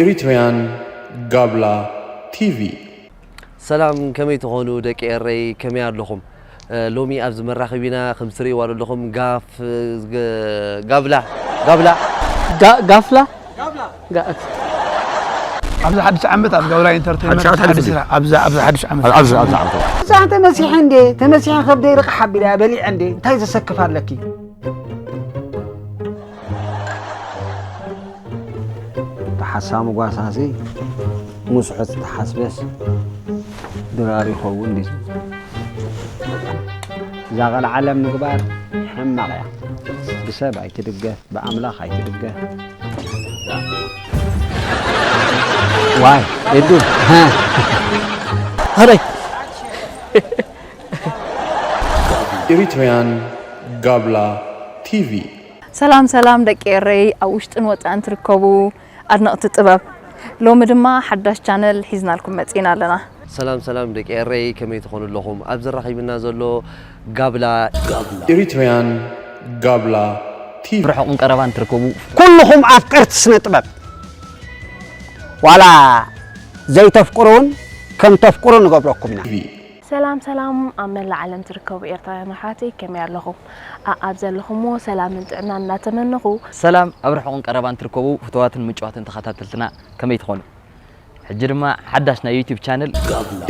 Eritrean Gabla T V. ሰላም፣ ከመይ ትኾኑ ደቂ ኤረይ? ከመይ ኣለኹም? እ፣ ሎሚ ኣብዚ መራኸቢና ከም ትርእይዋ ዘለኹም ጋፍ፣ እ፣ ገ-፣ ጋብላ፣ ጋብላ። ጋ-፣ ጋፍላ? ጋ-፣ ኣብዚ ሓድሽ ዓመት ኣብ ጋብላ ኢንተርቴይንመንት ሓድሽ ዓመት ሓድሽ ሓድሽ ስራሕ ኣብዚ ኣብዚ ሓድሽ ዓመት ኣብዚ ኣብዚ ዓመት እዛ ተመሲሐ እንዴ ተመሲሐ ከብደይ ርቕ ሓቢለ በሊዐ እንዴ እንታይ ዘሰክፍ ኣለኪ። ተሓሳሙ ጓሳሲ ምስሑት ተሓስበስ ድራር ይኸውን ድዩ? እዛ ቐልዓለም ምግባር ሕማቕ እያ። ብሰብ ኣይትድገፍ፣ ብኣምላኽ ኣይትድገፍ። ዋይ ኤዱ ሃ ኣበይ? Eritrean Gabla T V. ሰላም ሰላም ደቂ ኤረይ ኣብ ውሽጥን ወፃእን ትርከቡ ኣድነቕቲ ጥበብ፣ ሎሚ ድማ ሓዳሽ ቻነል ሒዝናልኩም መፂና ኣለና። ሰላም ሰላም ደቂ ኤረይ፣ ከመይ ትኾኑ ኣለኹም? ኣብዚ ረኺብና ዘሎ ጋብላ Eritrean Gabla T V. ርሑቕን ቀረባን ትርከቡ ኩልኹም ኣፍቀርቲ ስነ ጥበብ ዋላ ዘይተፍቅሩ እውን ከም ተፍቅሩ ንገብረኩም ኢና። ሰላም ሰላም ኣብ መላእ ዓለም ትርከቡ ኤርትራውያን ኣሕዋተይ ከመይ ኣለኹም? ኣኣብ ዘለኹምዎ ሰላምን ጥዕናን እናተመነኹ ሰላም ኣብ ርሑቕን ቀረባን ትርከቡ ፍትዋትን ምጭዋትን ተኸታተልትና ከመይ ትኾኑ? ሕጂ ድማ ሓዳሽ ናይ ዩቲዩብ ቻነል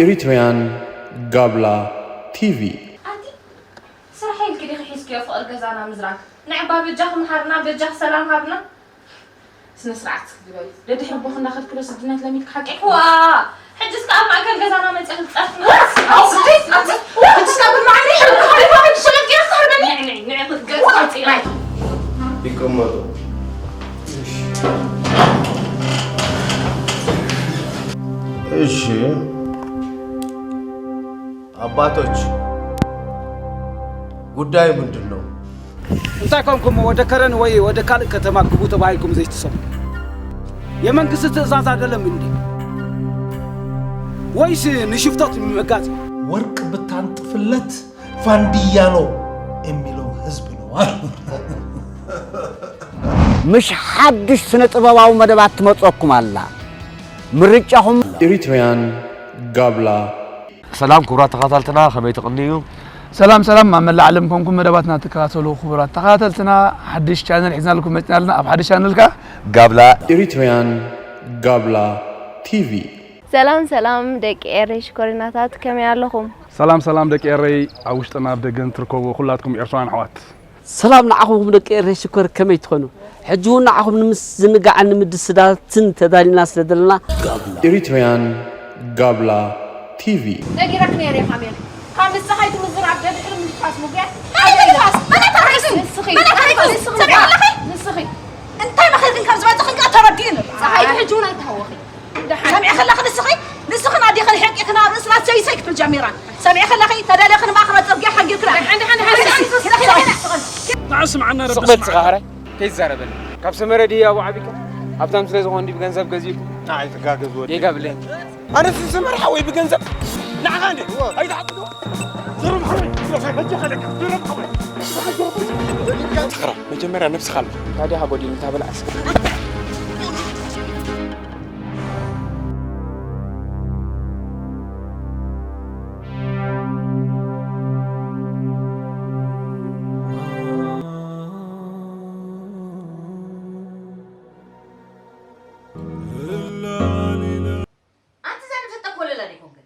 Eritrean Gabla T V. ኣንቲ ስራሕ ኢልኪ ዲኺ ሒዝክዮ ፍቕሪ ገዛና ምዝራግ? ንዕባ በጃኺ ምሃርና፣ በጃኺ ሰላም ሃብና። ስነ ስርዓት ግበሪ። ደድሕሪ ኣቦኺ እንዳኸድክሎ ስድነት ለሚድኪ ሓቂ? ዋ! ሕጅስ ከኣ ኣብ ማእከል ገዛና መጺኺ ትጸርፍና። ኣውስቲ! ኣውስቲ! ሕጅስ ከኣ ብማዕሪ ሕብሪ ተኸዲንካ ከይትሸለጥኪ ክትህርመኒ? ንዒ፣ ንዒ፣ ንዒ፣ ክትገጽ ኣውጺ፣ ናይ። ይቀመጡ። እሺ አባቶች ጉዳዩ ምንድን ነው? እንታይ ኮንኩም ወደ ከረን ወይ ወደ ካልእ ከተማ ግቡ ተባሂልኩም ዘይትሰሙ? የመንግስቲ ትእዛዝ አይደለም እንዴ? ወይስ ንሽፍቶት ምጋዝ? ወርቅ ብታንጥፍለት ፋንድያ ነው የሚለው ህዝብ ነው አሉ። ምሽ ሓድሽ ስነ ጥበባዊ መደባት ትመፀኩም ኣላ። ምርጫኹም Eritrean Gabla ሰላም ክቡራት ተኸታተልትና፣ ከመይ ትቕንዩ? ሰላም ሰላም ኣብ መላእ ዓለም ኮንኩም መደባትና ትከታተሉ ክቡራት ተኸታተልትና ሓድሽ ቻነል ሒዝናልኩም መፅና ኣለና። ኣብ ሓድሽ ቻነል ከኣ ጋብላ Eritrean Gabla T V. ሰላም ሰላም ደቂ ኤረይ ሽኮሪናታት ከመይ ኣለኹም? ሰላም ሰላም ደቂ ኤረይ ኣብ ውሽጥን ኣብ ደገን ትርከቡ ኩላትኩም ኤርትራውያን ኣሕዋት። ሰላም ንዓኹም ደቂ ኤረይ ሽኮር ከመይ ትኾኑ? ሕጂ እውን ንዓኹም ንምዝንጋዕን ንምድስዳትን ተዳሊና ስለ ዘለና Eritrean Gabla T V. ነጊረክ ነይረ ኢኻ ሜሪ። ካብ ንስኻ ኣይትምዝራብ ደድሕሪ ምንፋስ ሙግያት ሓደ ኢኻ። ንስኺ ንስኺ ንስኺ እንታይ መኺርክን ከም ዝመፅኽን ከኣ ተረዲእን ኣሎ። ፀሓይ ሕጂ እውን ኣይትሃወኺ። ሰሚዐ ከለኺ ንስኺ ንስኽን ኣዴኽን ሕቂኽን ኣብ ርእስና ሰይሰይ ክትብል ጀሚራ። ሰሚዐ ከለኺ ተደለኽን ማእኸል ፅርግያ ሓንጊርክን። ንዓ ስምዓና ረቢ ስምዓና። ከይዛረበኒ ካብ ሰመረ ድየ ኣብኡ ዓቢካ? ሃብታም ስለ ዝኾን ድዩ ብገንዘብ ገዚኡካ? ንዓይ ትጋገዝ ወዲ። ጌጋ ብለኒ። ኣነ ሰመረ ሓወይ ብገንዘብ ንዓኻ እንዴ ኣይትሓግዞ? ዘሮም ሓወይ፣ በጃኻ ለካ፣ ዘሮም ሓወይ። ተኽራ፣ መጀመርያ ነብስኻ ኣሎ። ታዲያ ሃጎዲል እንታ በላ እስከ። ኣንቲ እዛ ንፈልጣ ኮለላ ዶ ኣይኮንክን?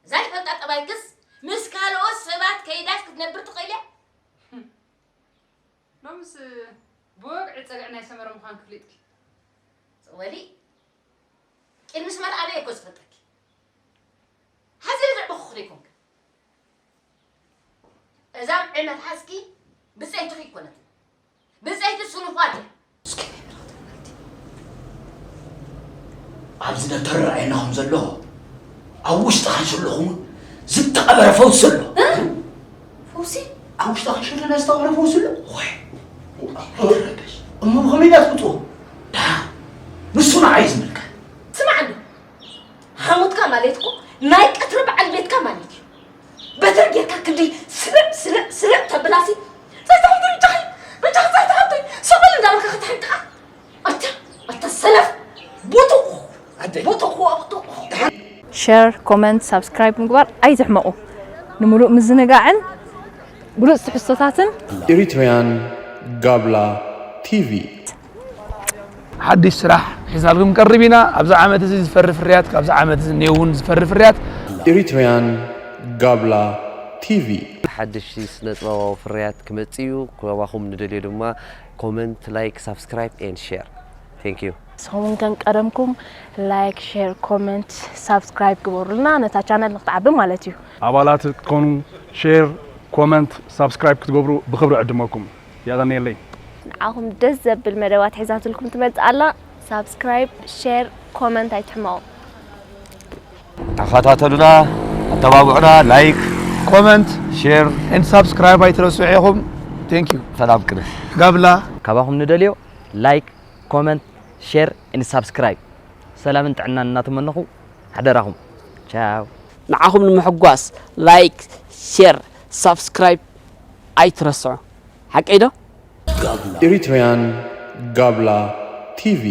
እዛ ንፈልጣ ጠባይክስ ምስ ካልኦት ሰባት ከይዳስ ክትነብር ትኽእል እያ? ሎምስ ብወግዒ ጸግዒ ናይ ሰመረ ምዃንኪ ኣፍሊጥኪ። ጽወሊ ቅድሚ ሰመረ ኣበይ እኮ ዝፈልጠኪ? ሓዚር ዘዕበኹ ዶ ኣይኮንክን? እዛ ብዒ መልሓስኪ ብጸይትኺ ኣይኮነትን። ብጸይቲ ስኑፋት እያ። ኣብዚ ደብተር ይረኣየና ከም ዘሎ ኣብ ውሽጥኻ ዘለኹም ዝተቐበረ ፈውሲ ኣሎ። ፈውሲ? ኣብ ውሽጥኻ ሸለና ዝተቐበረ ፈውሲ ኣሎ። ወይ ኣይትረበሽ። እሞ ብኸመይ ኢላ ትፍልጥዎ? ደሓን ንሱ ንዓይ እዩ ዝምልከት። ስማዕ እንዶ፣ ሓሞትካ ማለት እኮ ናይ ቀትሪ በዓል ቤትካ ማለት እዩ። በትሪ ጌርካ ክንደይ ስልዕ ስልዕ ስልዕ ላሲ ዘይትሓብተይ ብቻኺ ብቻኺ ዘይትሓብተይ ሰበል እንዳበልካ ከተሕንቅኣ ኣታ ኣታ ሰነፍ ቡጡቕ ቡጡቕ ቡጡቕ ሸር፣ ኮመንት፣ ሳብስክራይብ ምግባር ኣይትሕመቑ። ንምሉእ ምዝንጋዕን ብሉጽ ትሕዝቶታትን Eritrean Gabla T V ሓድሽ ስራሕ ሒዝናልኩም ቀሪብ ኢና። ኣብዚ ዓመት እዚ ዝፈሪ ፍርያት ካብዚ ዓመት እዚ እኒኦ እውን ዝፈሪ ፍርያት Eritrean Gabla T V ሓድሽ ስነ ጥበባዊ ፍርያት ክመጽእ እዩ። ካባኹም ንደልዮ ድማ ኮመንት፣ ላይክ፣ ሳብስክራይብ ኤንድ ሼር። Thank you። ንስኹም እውን ከም ቀደምኩም ላይክ፣ ሼር፣ ኮመንት፣ ሳብስክራይብ ግበሩልና ነታ ቻነል ንክትዓቢ ማለት እዩ። ኣባላት ክትኮኑ ሼር፣ ኮመንት፣ ሳብስክራይብ ክትገብሩ ብኽብሪ ዕድመኩም። የቐንየለይ። ንዓኹም ደስ ዘብል መደባት ሒዛትልኩም ትመጽእ ኣላ። ሳብስክራይብ፣ ሼር፣ ኮመንት ኣይትሕመቑ። ተኸታተሉና፣ ኣተባብዑና፣ ላይክ፣ ኮመንት ሼር ኤንድ ሳብስክራይብ ኣይትረስዑ ኢኹም። Thank you። ሰላም ቅነ ጋብላ ካባኹም ንደልዮ ላይክ፣ ኮመንት፣ ሼር ኤንድ ሳብስክራይብ። ሰላምን ጥዕናን እናተመነኹ ሓደራኹም። ቻው። ንዓኹም ንምሕጓስ ላይክ፣ ሼር፣ ሳብስክራይብ ኣይትረስዑ። ሓቀይ ዶ? Eritrean Gabla T V